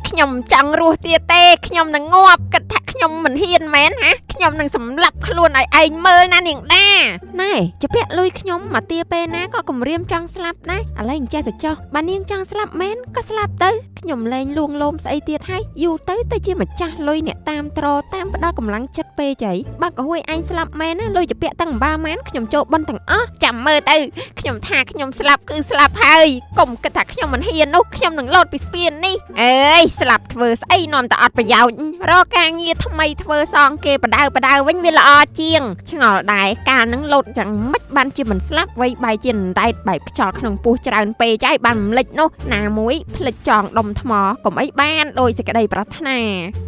ខ្ញុំចង់រស់ទៀតទេខ្ញុំនឹងងាប់គិតថាខ្ញុំមិនហ៊ានមែនហ៎ខ្ញុំនឹងសម្លាប់ខ្លួនឲ្យឯងមើលណានាងដាណែជពាក់លុយខ្ញុំមកទាពេលណាក៏គំរាមចង់ស្លាប់ដែរឥឡូវអញ្ចេះទៅចុះបើនាងចង់ស្លាប់មែនក៏ស្លាប់ទៅខ្ញុំលែងលួងលោមស្អីទៀតហើយយូរទៅទៅជាម្ចាស់លុយអ្នកតាមត្រតាមផ្ដល់កម្លាំងចិត្តពេកហីបើក៏ហួយឯងស្លាប់មែនណាលុយជពាក់ទាំងអំបាលមែនខ្ញុំចូលបន់ទាំងអស់ចាំមើលទៅខ្ញុំថាខ្ញុំស្លាប់គឺស្លាប់ហើយកុំគិតថាខ្ញុំមិនហ៊ាននោះខ្ញុំនឹងលោតពីស្ពាននេះអើយស្លាប់ធ្វើស្អីនាំតែអត់ប្រយោជន៍រកការងារថ្មីធ្វើសងគេបដៅបដៅវិញវាល្អជាងឆ្ងល់ដែរកាលនឹងលោតយ៉ាងម៉េចបានជាមិនស្លាប់វៃបែជាអណ្ដែតបែបខ្យល់ក្នុងពោះច្រើនពេកហើយបានមិនលិចនោះណាមួយភ្លេចចងដុំថ្មកុំអីបានដោយសេចក្តីប្រាថ្នា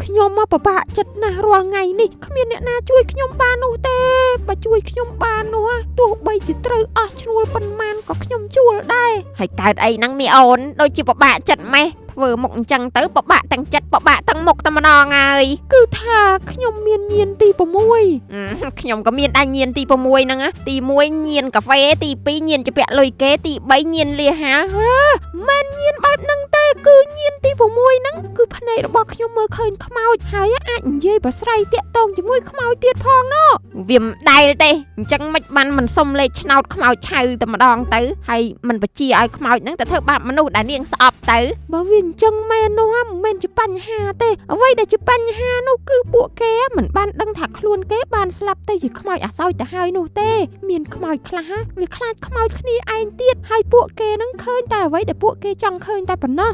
ខ្ញុំមកពិបាកចិត្តណាស់រាល់ថ្ងៃនេះគ្មានអ្នកណាជួយខ្ញុំបាននោះទេបើជួយខ្ញុំបាននោះទោះបីជាត្រូវអស់ឈ្នួលប៉ុន្មានក៏ខ្ញុំជួលដែរហើយកើតអីហ្នឹងមីអូនដូចជាពិបាកចិត្តម៉េះធ្វើមុខអញ្ចឹងទៅពិបាកទាំងចិត្តពិបាកទាំងមុខតែម្ដងហើយគឺថាខ្ញុំមានញៀនទី6ខ្ញុំក៏មានដែរញៀនទី6ហ្នឹងទី1ញៀនកាហ្វេទី2ញៀនជពាក់លុយគេទី3ញៀនលាហាលមិនញៀនបែបហ្នឹងទេគឺញៀនទី6ហ្នឹងគឺភ្នែករបស់ខ្ញុំមើលឃើញខ្មោចហើយអាចនិយាយប្រស្រ័យតាក់ទងជាមួយខ្មោចទៀតផងនោះវាមិនដែលទេអញ្ចឹងមិនបានមិនសុំលេខឆ្នោតខ្មោចឆៅតែម្ដងទៅហើយមិនបជាឲ្យខ្មោចហ្នឹងទៅធ្វើបាបមនុស្សដែលនាងស្អប់ទៅបើវាអញ្ចឹងមែននោះមិនមែនជាបញ្ហាទេអ្វីដែលជាបញ្ហានោះគឺពួកគេមិនបានដឹងថាខ្លួនគេបានស្លាប់ទៅជាខ្មោចអាសោចទៅហើយនោះទេមានខ្មោចខ្លះវាខ្លាចខ្មោចគ្នាឯងទៀតហើយពួកគេនឹងឃើញតែអ្វីដែលពួកគេចង់ឃើញតែប៉ុណ្ណោះ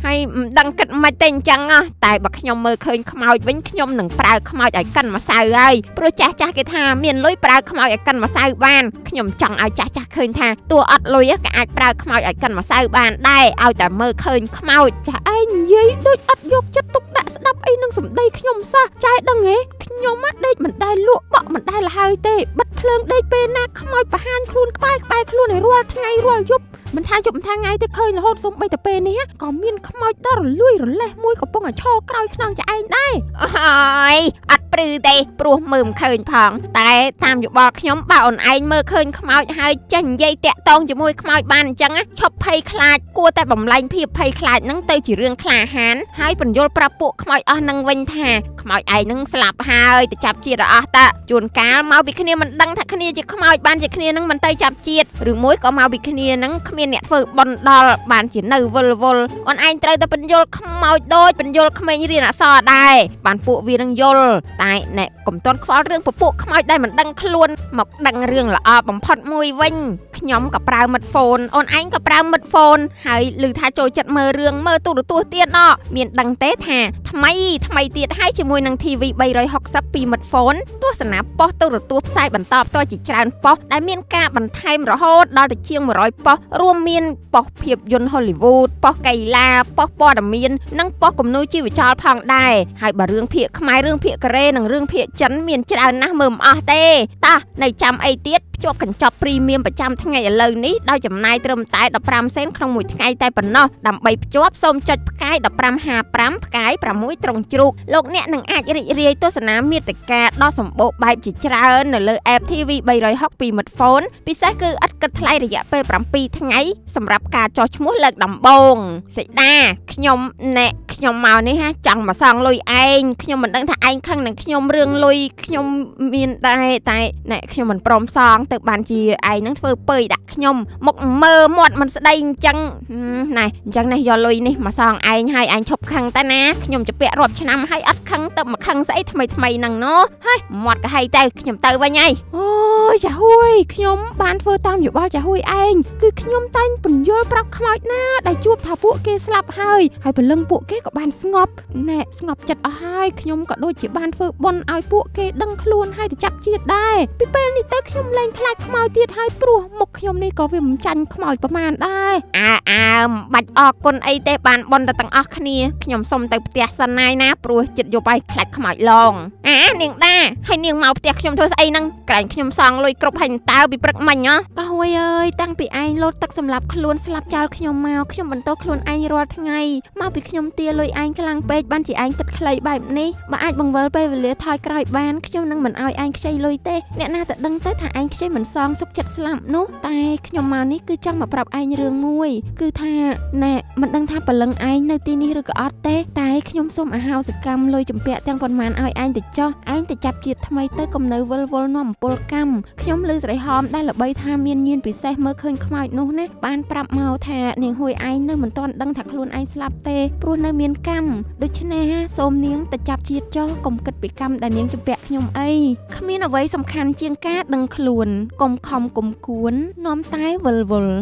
ហើយមិនដឹងគិតមិនទេអញ្ចឹងតែបើខ្ញុំមើលឃើញខ្មោចវិញខ្ញុំនឹងប្រើខ្មោចឲ្យកិនម្សៅហើយព្រោះចាស់ចាស់គេថាមានលុយប្រើខ្មោចឲ្យកិនម្សៅបានខ្ញុំចង់ឲ្យចាស់ចាស់ឃើញថាទោះអត់លុយក៏អាចប្រើខ្មោចឲ្យកិនម្សៅបានដែរឲ្យតែមើលឃើញខ្មោចចាស់ឯងនិយាយដូចអត់យកចិត្តទុកដាក់ស្ដាប់អីនឹងសម្ដីខ្ញុំសោះចែដឹងហ៎ខ្ញុំដេកមិនដែលលក់បក់មិនដែលហើយទេបិទភ្លើងដេកពេលណាខ្មោចបង្ហាញខ្លួនក្បែរក្បែរខ្លួនឲ្យរាល់ថ្ងៃរាល់យប់មិនថាយប់មិនថាថ្ងៃទេឃើញរហូតសូម្បីតែពេលនេះក៏មានខ្មោចដ៏រលួយរលេះមួយកំពុងតែឈរក្រោយខ្នងចាឯងដែរអើយអត់ព្រឺទេព្រោះមើលមិនឃើញផងតែតាមយោបល់ខ្ញុំបើអូនឯងមើលឃើញខ្មោចហើយចេះនិយាយតាក់ទងជាមួយខ្មោចបានអញ្ចឹងឈប់ភ័យខ្លាចគួរតែបំលែងភាពភ័យខ្លាចហ្នឹងទៅជារឿងក្លាហានហើយពន្យល់ប្រាប់ពួកខ្មោចអស់ហ្នឹងវិញថាខ្មោចឯងហ្នឹងស្លាប់ហើយទៅចាប់ជាតិអស់តាជួនកាលមកពីគ្នាមិនដឹងថាគ្នាជាខ្មោចបានជាគ្នាហ្នឹងមិនទៅចាប់ជាតិឬមួយក៏មកពីគ្នាហ្នឹងគ្មានអ្នកធ្វើបុណ្យដល់បានជានៅវិលវល់អូនឯងត្រូវតែពន្យល់ខ្មោចដូចពន្យល់ក្មេងរៀនអក្សរដែរបានពួកវានឹងយល់តែណែកុំទាន់ខ្វល់រឿងពពួកខ្មោចដែលមិនដឹងខ្លួនមកដឹងរឿងល្អបំផុតមួយវិញខ្ញុំក៏ប្រើមិត្តហ្វូនអូនឯងក៏ប្រើមិត្តហ្វូនហើយឮថាចូលចិត្តមើលរឿងមើលទូរទស្សន៍ទៀតណមានដឹងទេថាថ្មីថ្មីទៀតហើយជាមួយនឹង TV 360ពីមិត្តហ្វូនទស្សនាប៉ុស្តិ៍ទូរទស្សន៍ផ្សាយបន្តផ្ទាល់ជាច្រើនប៉ុស្តិ៍ដែលមានការបន្ថែមរហូតដល់ទៅជាង100ប៉ុស្តិ៍រួមមានប៉ុស្តិ៍ភាពយន្ត Hollywood ប៉ុស្តិ៍កីឡាប៉ុស្តិ៍ព័ត៌មាននិងប៉ុស្តិ៍គំនូរជីវចលផងដែរហើយបើរឿងភាគខ្មែររឿងភាគកូរ៉េនិងរឿងភាគចិនមានច្រើនណាស់មើលមិនអស់ទេតោះនៅចាំអីទៀតភ្ជាប់កញ្ចប់ព្រីមៀមប្រចាំថ្ងៃឥឡូវនេះដោយចំណាយត្រឹមតែ15សេនក្នុងមួយថ្ងៃតែប៉ុណ្ណោះដើម្បីភ្ជាប់សូមចុចផ្កាយ1555ផ្កាយ6ត្រង់ជ្រូកលោកអ្នកនឹងអាចរីករាយទស្សនាមាតិកាដ៏សម្បូរបែបជាច្រើននៅលើ App TV 360ពីមិត្តហ្វូនពិសេសគឺឥតគិតថ្លៃរយៈពេល7ថ្ងៃសម្រាប់ការចុះឈ្មោះលើកដំបូងសេដាខ្ញុំណែខ្ញុំមកនេះហាចង់មកសងលុយឯងខ្ញុំមិនដឹងថាឯងខឹងនឹងខ្ញុំរឿងលុយខ្ញុំមានដែរតែណែខ្ញុំមិនព្រមសងទៅបានជាឯងនឹងធ្វើពើយដាក់ខ្ញុំមកមើមាត់មិនស្ដីអញ្ចឹងណែអញ្ចឹងនេះយកលុយនេះមកសងឯងហើយឯងឈប់ខឹងតែណាខ្ញុំជពាក់រាប់ឆ្នាំហើយអត់ខឹងទៅមកខឹងស្អីថ្មីថ្មីហ្នឹងណូហើយមាត់ក៏ហើយទៅខ្ញុំទៅវិញហើយអូយចាហួយខ្ញុំបានធ្វើតាមយោបល់ចាហួយឯងគឺខ្ញុំតែងពន្យល់ប្រាប់ខ្មោចណាដែលជួបថាពួកគេស្លាប់ហើយហើយព្រលឹងពួកគេក៏បានស្ងប់ណែស្ងប់ចិត្តអស់ហើយខ្ញុំក៏ដូចជាបានធ្វើបុណ្យឲ្យពួកគេដឹងខ្លួនហើយទៅចាប់ជាតិដែរពីពេលនេះទៅខ្ញុំលែងខ្លាចខ្មោចទៀតហើយព្រោះមុខខ្ញុំនេះក៏វាមិនចាញ់ខ្មោចប្រមាណដែរអើអើមិនបាច់អរគុណអីទេបានបុណ្យទៅទាំងអស់គ្នាខ្ញុំសុំទៅផ្ទះសិនណាយណាព្រោះចិត្តយប់ហើយខ្លាចខ្មោចឡងអានាងដាហើយនាងមកផ្ទះខ្ញុំធ្វើស្អីហ្នឹងក្រែងខ្ញុំសងលុយគ្រប់ហើយតើពីព្រឹកមិញហ៎ក៏ហួយអើយតាំងពីឯងលោតទឹកសម្លាប់ខ្លួនស្លាប់ចោលខ្ញុំមកខ្ញុំបន្តខ្លួនឯងរាល់ថ្ងៃមកពីខ្ញុំទា លុយឯងខ្លាំងពេកបានជាឯងគិតខ្លីបែបនេះបើអាចបង្វិលពេលវេលាថយក្រោយបានខ្ញុំនឹងមិនឲ្យឯងខ្ចីលុយទេអ្នកណាទៅដឹងទៅថាឯងខ្ចីមិនសងសុខចិត្តស្លាប់នោះតែខ្ញុំមកនេះគឺចង់មកប្រាប់ឯងរឿងមួយគឺថាណែមិនដឹងថាព្រលឹងឯងនៅទីនេះឬក៏អត់ទេតែខ្ញុំសូមអហោសិកម្មលុយចម្ពាក់ទាំងប៉ុន្មានឲ្យឯងទៅចោះឯងទៅចាប់ជាតិថ្មីទៅកុំនៅវិលវល់នាំអំពលកម្មខ្ញុំឮស្រីហមដែលល្បីថាមានញាណពិសេសមើលឃើញខ្មោចនោះណាបានប្រាប់មកថានាងហួយឯងនៅមិនទាន់ដឹងថាខ្លួនឯងស្លាប់ទេព្រោះនៅមានកម្មដូច្នេះសូមនាងទៅចាប់ជាតិចោះកុំគិតពីកម្មដែលនាងចម្ពាក់ខ្ញុំអីគ្មានអ្វីសំខាន់ជាងការដឹងខ្លួនកុំខំកុំគួននាំតែវិលវល់។